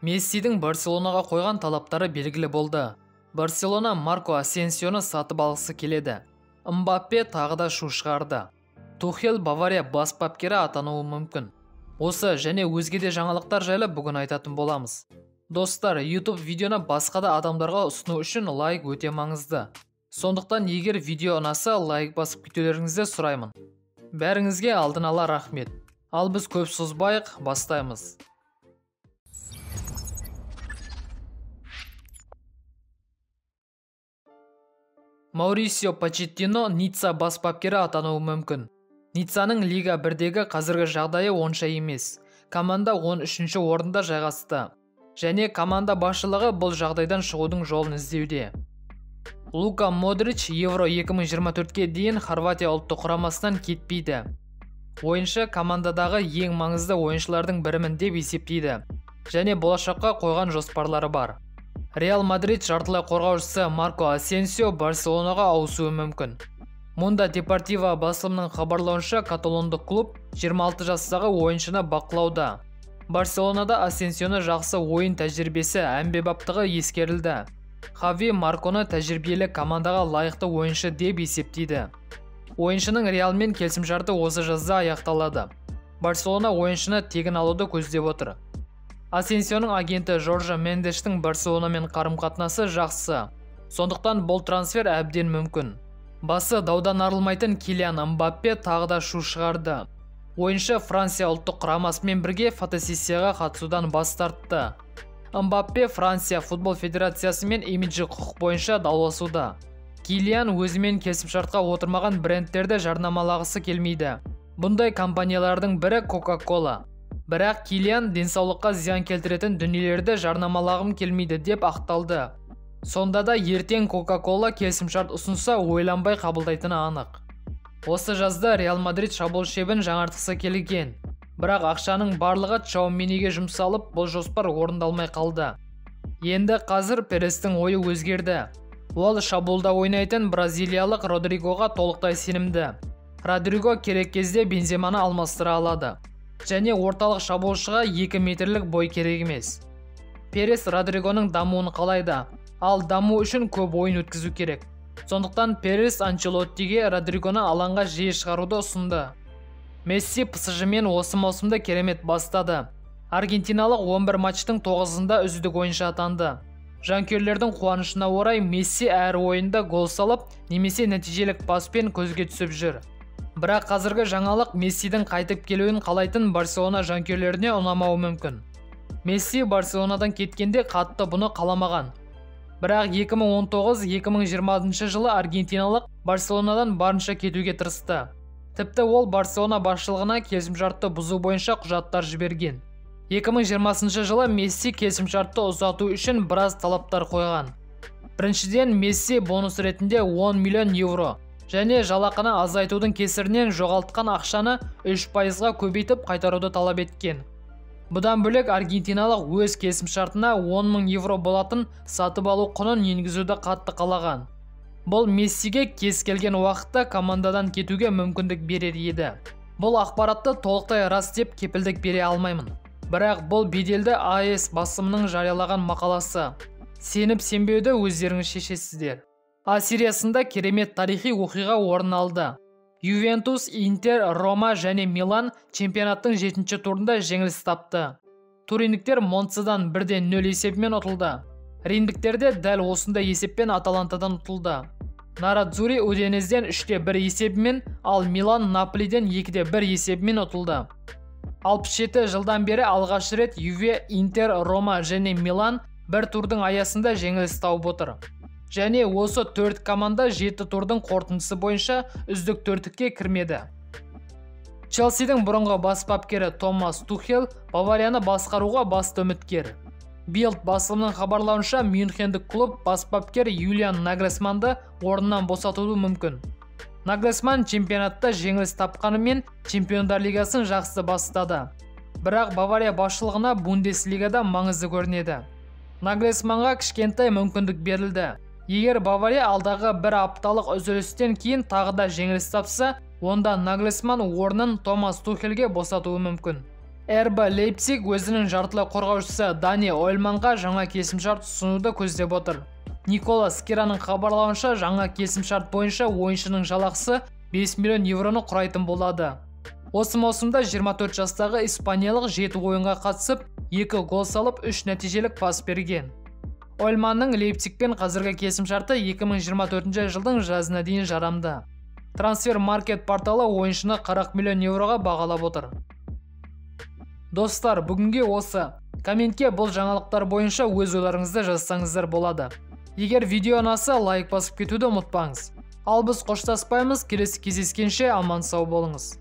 Мессидің Барселонаға қойған талаптары белгілі болды. Барселона Марко Асенсионы сатып алғысы келеді. Мбаппе тағы да шу шығарды. Тухель Бавария бас бапкері атануы мүмкін. Осы және өзге де жаңалықтар жайлы бүгін айтатын боламыз. Достар, YouTube видеоны басқа да адамдарға ұсыну үшін лайк өте маңызды. Сондықтан егер видео ұнаса, лайк басып кетулеріңізді сұраймын. Бәріңізге алдын ала рахмет. Ал біз көп созбайық, бастаймыз. Маурисио Почеттино Ницца бас бапкері атануы мүмкін. Ниццаның Лига 1-дегі қазіргі жағдайы онша емес. Команда 13-ші орында жайғасты. Және команда басшылығы бұл жағдайдан шығудың жолын іздеуде. Лука Модрич Евро 2024-ке дейін Хорватия ұлттық құрамасынан кетпейді. Ойыншы командадағы ең маңызды ойыншылардың бірімін деп есептейді. Және болашаққа қойған жоспарлары бар. Реал Мадрид жартылай қорғаушысы Марко Асенсио Барселонаға ауысуы мүмкін. Мунда Депортиво басылымының хабарлауынша, каталондық клуб 26 жастағы ойыншыны бақылауда. Барселонада Асенсионы жақсы ойын тәжірибесі, әмбебаптығы ескерілді. Хави Марконы тәжірибелі командаға лайықты ойыншы деп есептейді. Ойыншының Реалмен келісімшарты осы жазда аяқталады. Барселона ойыншыны тегін алуды көздеп отыр. Асенсионың агенті Жоржо Мендештің Барселонамен қарым-қатынасы жақсы. Сондықтан бұл трансфер әбден мүмкін. Басы даудан арылмайтын Килиан Мбаппе тағы да шу шығарды. Ойыншы Франция ұлттық құрамасымен бірге фотосессияға қатысудан бас тартты. Мбаппе Франция футбол федерациясымен имиджі құқық бойынша дауласуда. Килиан өзімен келісімшартқа отырмаған брендтерді жарнамалағысы келмейді. Бұндай компаниялардың бірі Coca-Cola. Бірақ Килиан денсаулыққа зиян келтіретін дүниелерді жарнамалағым келмейді деп ақталды. Сонда да ертең Coca-Cola келісімшарт ұсынса, ойланбай қабылдайтыны анық. Осы жазда Реал Мадрид шабуыл шебін жаңартқысы келген. Бірақ ақшаның барлығы Чауамениге жұмсалып, бұл жоспар орындалмай қалды. Енді қазір Перестің ойы өзгерді. Ол шабуылда ойнайтын бразилиялық Родригоға толықтай сенімді. Родриго керек кезде Бенземаны алмастыра алады. Және орталық шабуылшыға 2 метрлік бой керек емес. Перес Родригоның дамуын қалайды, ал даму үшін көп ойын өткізу керек. Сондықтан Перес Анчелоттиге Родригоны алаңға жиі шығаруды ұсынды. Месси ПСЖ-мен осы маусымда керемет бастады. Аргентиналық 11 матчтың 9-ында үздік ойыншы атанды. Жанкүйерлердің қуанышына орай Месси әр ойында гол салып, немесе нәтижелік паспен көзге түсіп жүр. Бірақ қазіргі жаңалық Мессидің қайтып келуін қалайтын Барселона жанкүйерлеріне ұнамауы мүмкін. Месси Барселонадан кеткенде қатты бұны қаламаған. Бірақ 2019-2020 жылы аргентиналық Барселонадан барынша кетуге тырысты. Тіпті ол Барселона басшылығына келісімшартты бұзу бойынша құжаттар жіберген. 2020 жылы Месси келісімшартты ұзату үшін біраз талаптар қойған. Біріншіден, Месси бонус ретінде 10 миллион евро және жалақыны азайтудың кесірінен жоғалтқан ақшаны 3%-ға көбейтіп қайтаруды талап еткен. Бұдан бөлек аргентиналық өз келісімшартына 10 мың евро болатын сатып алу құнын енгізуді қатты қалаған. Бұл Мессиге кез келген уақытта командадан кетуге мүмкіндік берер еді. Бұл ақпаратты толықтай рас деп кепілдік бере алмаймын. Бірақ бұл беделді АС басылымының жариялаған мақаласы. Сеніп сенбеуді өздеріңіз шешесіздер. А сериясында керемет тарихи оқиға орын алды. Ювентус, Интер, Рома және Милан чемпионаттың 7-ші турында жеңіліс тапты. Туриндіктер Монцадан 1-0 есебімен ұтылды. Римдіктер де дәл осындай есеппен Аталантадан ұтылды. Нарадзури Удинезден 3-1 есебімен, ал Милан Наполиден 2-1 есебімен ұтылды. 67 жылдан бері алғаш рет Юве, Интер, Рома және Милан бір турдың аясында жеңіліс тауып отыр. Және осы 4 команда 7 турдың қорытындысы бойынша үздік төрттікке кірмеді. Челсидің бұрынғы бас бапкері Томас Тухель Баварияны басқаруға басты үміткер. Билд басылымының хабарлауынша, Мюнхендік клуб бас бапкер Юлиан Нагельсманды орнынан босатуы мүмкін. Нагельсман чемпионатта жеңіліс тапқанымен Чемпиондар лигасын жақсы бастады. Бірақ Бавария басшылығына Бундеслигада маңызды көрінеді. Нагельсманға кішкентай мүмкіндік берілді. Егер Бавария алдағы бір апталық үзілістен кейін тағы да жеңіліс тапса, онда Нагельсман орнын Томас Тухельге босатуы мүмкін. РБ Лейпциг өзінің жартылай қорғаушысы Дани Ольманға жаңа келісімшарт ұсынуды көздеп отыр. Никола Скираның хабарлауынша, жаңа келісімшарт бойынша ойыншының жалақысы 5 миллион евроны құрайтын болады. Осы маусымда 24 жастағы испаниялық 7 ойынға қатысып, 2 гол салып, 3 нәтижелік пас берген. Ольманның Лейпцигпен қазіргі келісімшарты 2024 жылдың жазына дейін жарамды. Трансфер маркет порталы ойыншыны 40 миллион евроға бағалап отыр. Достар, бүгінге осы. Комментке бұл жаңалықтар бойынша өз ойларыңызды жазсаңыздар болады. Егер видео ұнаса, лайк басып кетуді ұмытпаңыз. Ал біз қоштаспаймыз, келесі кездескенше аман сау болыңыз.